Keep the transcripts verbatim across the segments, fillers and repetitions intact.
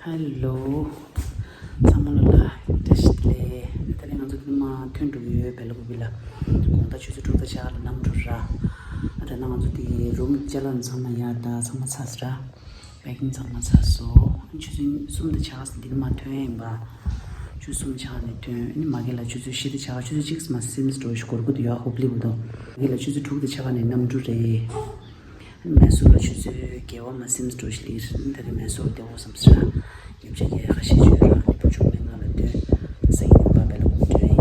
ཧེ་ལོ། ཚང་མ་ལ་ལ་བཀྲ་ཤིས་བདེ་ལེགས། ད་རེས་ང་ཚོ་འདི་མ་ཐོན་འགྲོ་གི་ཡོད། བེ་ལ་ཀུ་པི་ལ། དགོང་དག་ཆུ་ཚོད་དྲུག་དང་ཕྱེད་ཀ་ལ་གནམ་གྲུ་ར། ཨ་ད་ནང་ང་ཚོ་དེ་རུམ་ཅ་ལག་ཚང་མ་ཡར་ད་ཚང་མ་ཚར་སོང་ར། པེ་ཀིང་ཚང་མ་ཚར་སོང་། ཆུ་ཚོད་གསུམ་དང་ཕྱེད་ཀ་ཙམ་འདི་མ་ཐོན་ཡིན་པ། ཆུ་ཚོད་གསུམ་ཕྱེད་ཀ་ནས་ཐོན། ཨ་ནི་མ་གི་ལ་ཆུ་ཚོད་བཞི་དང་ཕྱེད་ཀ་ཆུ་ཚོད་གཅིག་མ་ཟིན་འགྲོ་ཞིག་འགོར་གི་འདུག་ཡ། ཧུབ་ལི་བུ་དང་། མ་གི་ལ་ཆུ་ཚོད་དྲུག་དང་ཕྱེད་ཀ་ནས་གནམ་གྲུ་རེད། མེ་སོར་ལ་ཆུ་ཚོད་བརྒྱད་པ་མ་ཟིན་འགྲོ་ཞིག་ལིར། ད་གི་མེ་སོར་བདེ་བོ་བསམ་སྲ། ཉིན་ཆ་རྒྱལ་ཁ་ཤས་བྱོས་ར་ནི་བུ་ཆུང་མའི་ང་ལ་སྟོན། ས་ཡི་ནི་པ་བེ་ལ་ཀུ་པི་ཡིན།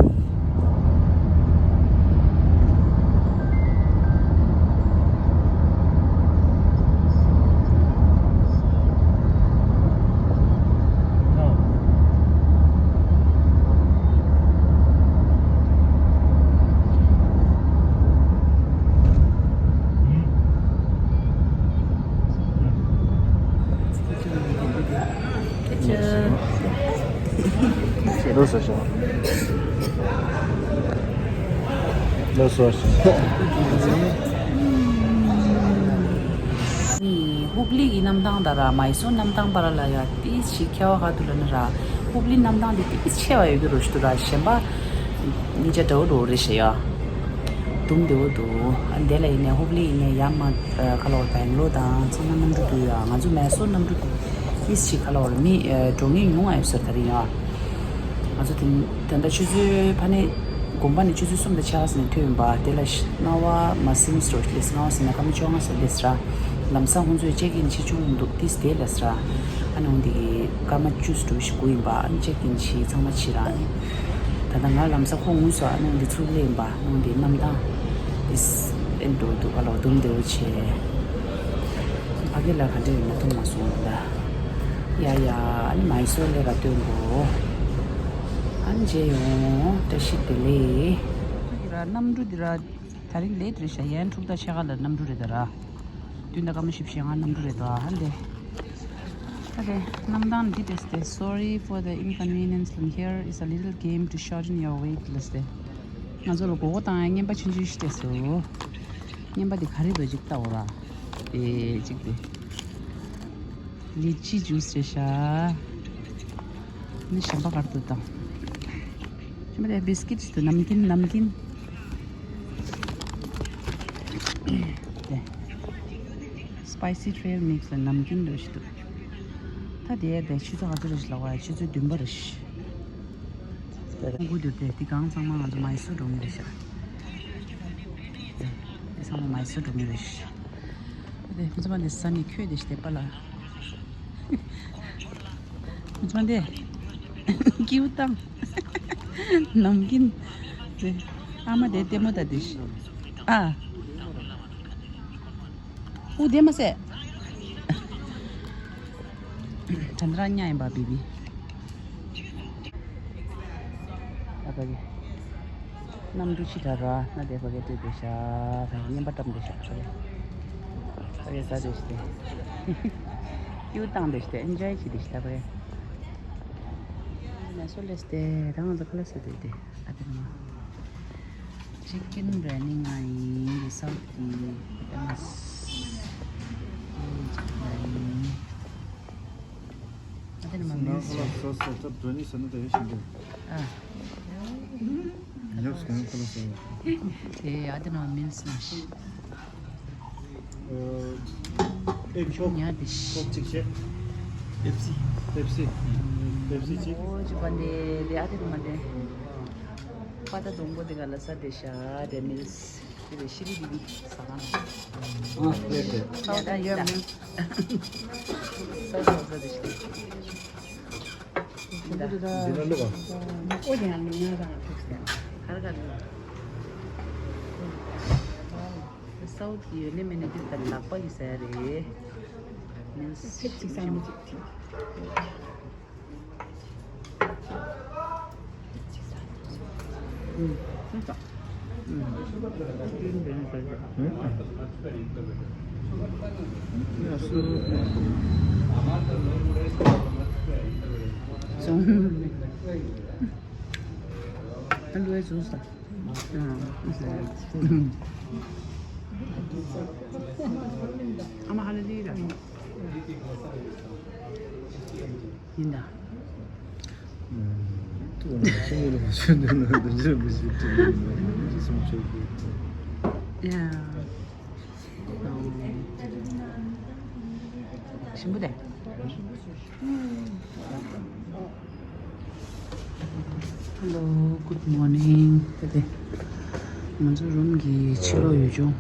ལགས་སོ་ཤོག་ལགས་སོ་ཤོག་ཧུབ་ལི་གི་གནམ་ཐང་དང་ར་མའི་སོར་གནམ་ཐང་བར་ལ་ཡ་ཏིས་ཞིག་ཁྱད་པར་ག་དུ་ལ་ནི་ར། ཧུབ་ལི་གནམ་ཐང་དེ་ཏིས་ཆེ་བ་ཡོད་གི་རོ་ཞིག་ཏུ་ར། གཞན་པ་གཉིས་ཆ་འདྲ་བོ་འགྲོ་རེད་ཤེ་ཡ། དུམ་བདེ་བོ་འདུག་ཨ་འདི་ལ་ཡིན་ནས་ཧུབ་ལི་ཡིན་ནས་ཡ་མ་ཁ་ལོ་བར་བེང་ལོར་དང་ཚང་མ་གནམ་གྲུ་འདུག་ཡ། ང་ཚོ་མའི་སོར་གནམ་གྲུ་འདུག་ཨིས་ཅི་ཁ་ལོ་བར་མི་འགྲོ་ངེས་ཉུང་ང་ཡོད་ཟེར་ད་རིང་ཡ། ང་ཚོ་དེ་ད་ལྟ་ཆུ་ཚོད་ཕ་ནི་དགོན་པ་ནས་ཆུ་ཚོད་གསུམ་དང་ཕྱེད་ཀ་ཟིན་ནས་ཐོན་ཡིན་པ། དེ་ལ་ལྔ་བ་མ་ཟིན་སོ་ལས་ལྔ་བ་ཟིན་ན་སྐར་མ་བཅོ་ལྔ་ཟིན་ལས་ར། ལམ་སང་ཁོང་ཚོས་ཅེག་ཨིན་བྱེད་ཆུང་འདུག་ཏིས་དེ་ལས་ར། ཨ་ནི་འོང་དེ་གི་སྐར་མ་བཅུ་ཙམ་ཞིག་དགོས་ཡིན་པ། ཨ་ནི་ཅེག་ཨིན་བྱེད་ཚང་མ་བྱེད་ར། ཨ་ནི་ད་ལྟ་ང་ལམ་སང་ཁོ་ངུས་སོ། ཨ་ནི་འོང་དེ་ཚུར་སླེབས་ཡིན་པ། ཨ་ནི་འོང་དེ་གནམ་ཐང་ཏིས་ཨེ་འགྲོ་འདུག་ག་ལོ་དུམ་བདེ་བོ་བྱས། ཕ་གི་ལ་ག་འདྲ་ཡོད་ན་མཐོང་མ་སོང་ད། ཡ་ཡ་ཨ་ནི་མའི་སོར་ལས་ར་སྟོན་གོ། ཨ་ནི་མཇལ་ཡོང་། བཀྲ་ཤིས་བདེ་ལེགས། གནམ་གྲུ་འདི་ར་ད་རིང་ལེ་ཊི་རེད་ཤག་ཡན་དྲུག་དང་ཕྱེད་ཀ་ལ་གནམ་གྲུ་རེད་ད་ར། བདུན་དང་སྐར་མ་བཞི་བཅུ་ཞེ་ལྔ་གནམ་གྲུ་རེད་ད། ཧ་ལེ། ད་དེ་གནམ་ཐང་འདི་དེ་སྟེ། Sorry for the inconvenience. ལམ་here is a little game to shorten your wait. ལ་སྟེ། ང་ཚོ་ལ་མགོ་སྐོར་བཏང་ཡ་རྔན་པ་ཆུང་ཆུང་ཞིག་སྟེར་སོང་། རྔན་པ་དེ་ག་རེ་འདུག་ཅིག་ལྟ་འོ་ར། དེ་གཅིག་དེ། ལི་ཅི་ཇུས་རེད་ཤག་ནི་གཞན་པ་ག་རེ་འདུག་དང་། གཞན་པ་དེ་བིས་ཀིཊ་དེ་ནམ་ཀིན་ནམ་ཀིན། དེ། Spicy trail mix ལ་ནམ་ཀིན་འདྲ་ཞིག་འདུག་ད་དེ་དེ་ཆུ་ཚོད་ག་ཚོད་རེད་ལབ་པ། ཆུ་ཚོད་བདུན་པ་རེད། ཁོང་ཁུ་འདུག་དེ་དེ་གང་ཚང་མ་ང་ཚོ་མའི་སོར་འགྲོ་ངེས་རེད་ཤག་དེ་ཚང་མ་མའི་སོར་འགྲོ་ངེས་རེད་ཤག་དེ་མི་ཚང་མ་དེ་ས་ནས་ཁོས་དེ་ཞིག་དེ་པ་ལ། མི་ཚང་དེ་ཀིའུ་བཏང་། ནམ་ཀིན་དེ་ཨ་མ་དེ་ལྟད་མོ་ལྟ་དེ་ཤི་ཨ། ཨུ་དེ་མ་ཟད། དྲན་དྲ་ཉ་ཡིན་པ་བི་བི། ཨ་ཕ་གི། གནམ་གྲུ་ཆི་དྲག་ར་ན་དེ་ཕ་གི་སྤྲད་དེ་ཤ་ཕ་གི་རྔན་པ་བཀྲམ་དེ་ཤ་ཕ་གི། ཕ་གི་ཟ་དེ་ཤི་དེ། ཀིའུ་བཏང་དེ་ཤི་དེ་ཨེན་ཇོའི་བྱེད་དེ་ཤི་ད་ཕ་གི། ན་སོ་ལེས་དེ་ད་ང་ཚོ་ཁ་ལ་ཟ་དེ་དེ་ཨ་དེ་ནི་མ། ཅི་ཀིན་བི་རི་ཡ་ནི་ང་ཡིན་དེ་སའུ་ཐི་ཨ་དེ་མ། ཅི་ཀིན་བི་རི་ཡ་ནི། ཨ་དེ་ནི་མ་མིན་སི། ཨ། དེ་ཨ་དེ་ནི་མ་མིན་སི་ན་ཤི། ཨེ་ཁོག་ཉར་དེ་ཤི། ཁོག་ཅིག་བྱས། པེབ་སི། པེབ་སི། པེབ་སི་ཅིག་ཨོ་ཅི་པ་འདི་དེ་ཨ་དེ་ནི་མ་དེ། པ་ད་སྡོང་པོ་དེ་ག་ལ་ས་དེ་ཤ་དེ་མིན་སི། དེ་ལས་ཤི་རི་དེ་གི་ས་གང་། ཨ་ཡ་ཡ། ས་ས་ས་དེ་ཤི། འདི་ན་ལོ་བ། ཨོ་ཡ་ལུ་ང་རང་ཐུག་སྟེ། ཧར་ག་ལུ། སའུ་ཐི་ཡོད་ནི་མེད་ནི་དེ་ལྟར་ལག་པ་གི་ཟེར་རེད། མིན་སི། ཕེབས་ཅིག་ས་མི་ཅིག་ཐིག་ཨ་མ་ཧ་ལ་ལི་ར། ཡིན་ད། ཡ། ཞིམ་པོ་དེ། Hello, good morning. ད་དེ་ང་ཚོ་རུམ་གྱི་ཕྱི་ལོགས་ཡུལ་ལྗོངས།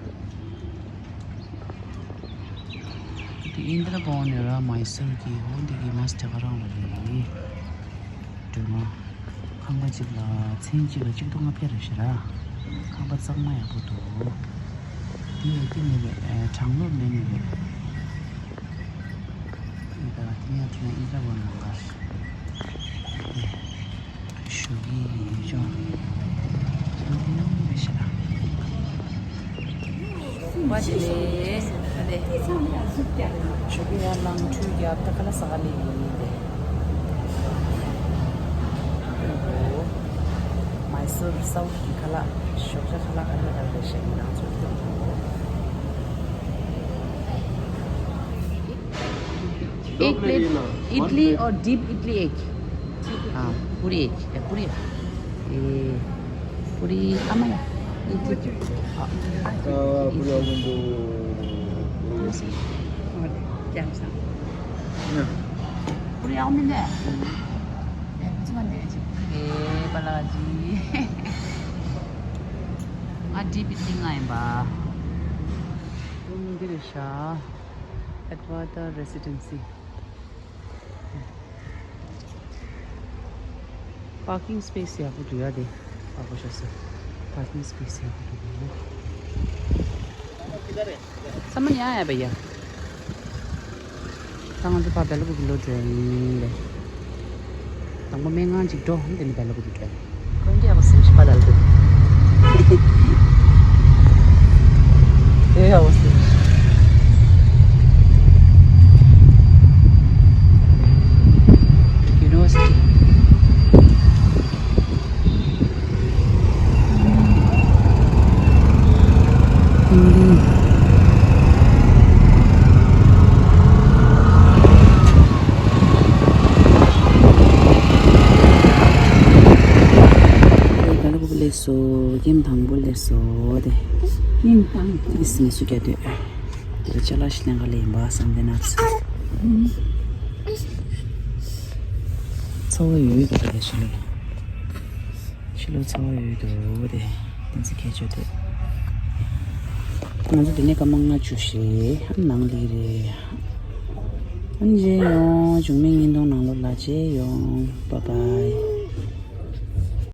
དེ་ཨིན་དྲ་བྷོ་ཝན་ནས་ར་མའི་སུར་གྱི་འོ་འདི་གི་མ་སི་ཊར་ག་རང་བ་རེད། སྒྲོལ་མ། ཁང་པ་གཅིག་ལ་མཚན་གཅིག་ལ་གཅིག་སྟོང་ལྔ་བརྒྱ་རེད་ཤག་ར། ཁང་པ་གཙང་མ་ཡག་པོ་འདུག་དེ་ཡ་དེ་ནས་རེད། གྲང་མོ་མེད་ནས་རེད། ཨེ་ད་དེ་ཡ་དེ་ཡ་ཨིན་དྲ་བྷོ་ཝན་ནང་ག་རེད། ཞོགས་ཀྱི་ཡུལ་ལྗོངས། ཞོགས་ཀྱི་ཡང་ནང་འཁྲུལ་རྒྱབ་ད་ཁ་ལ་ཟ་ག་ལེ་ཡིན་ཏེ། མའི་སུར་སའུ་ཐི་ཁ་ལག་ཞོགས་ཇ་ཁ་ལག་ཨ་ནི་རང་རེད་ཤག་ང་རང་ཚོ་སྐྱོང་གོ། Egg plate, idli or deep idli egg? Ah, puri egg. Yeah, puri. Eh, puri ama ya? Idli. Ah, puri agundu. Puri agundu. Eh, puri. Eh, balaji. Ah, deep idli ngai ba. Room diri sha. Advata Residency. Parking space ཡག་པོ་འདུག་ཡ་དེ། ཨ་ཁོ་ཤ་སོ། Parking space ཡག་པོ་འདུག་ཡ། ས་མ་ཉ་ཡ་བ་ཡ། ད་ང་ཚོ་ཕ་བེ་ལ་ཀུ་གི་ལོ་འགྲོ་ཡིན་ལེ། དང་པོ་སྨན་ཁང་ཅིག་འགྲོ། འདི་ནི་བེ་ལ་ཀུ་གི་འགྲོ་ཡིན། ཀུན་གྱིས་ཡག་པོ་སེམས་ཤིག་པ་ལ་ལ་དུ། ཨེ་ཡག་པོ་སེམས། University. ད་ལ་ཕུག་ལེགས་སོ། ཀེམ་དང་པོ་ལེགས་སོ་དེ། ཀེམ་དང་པོ་ཨིས་མི་སུ་རྒྱ་དུས། དེ་ལ་ཅ་ལག་ཞིག་ལེན་ག་ལེ་ཡིན་པ་བསམ་དེ་ན། ཚ་བ་ཡོད་ཡོད་དེ་ལ་ཕྱི་ལོ། ཕྱི་ལོ་ཚ་བ་ཡོད་དོ་དེ། དེ་ཚོ་ཁྱད་ཆོས་དེ། ང་ཚོ་དེ་ནས་སྐར་མ་ལྔ་བཅུ་ཞིག་ནང་ལི་རེད། ཨ་ནི་རྗེས་ཡོང་འབྱུང་མི་ཉིན་དུང་ནང་ལོགས་ལ་རྗེས་ཡོང་། Bye bye.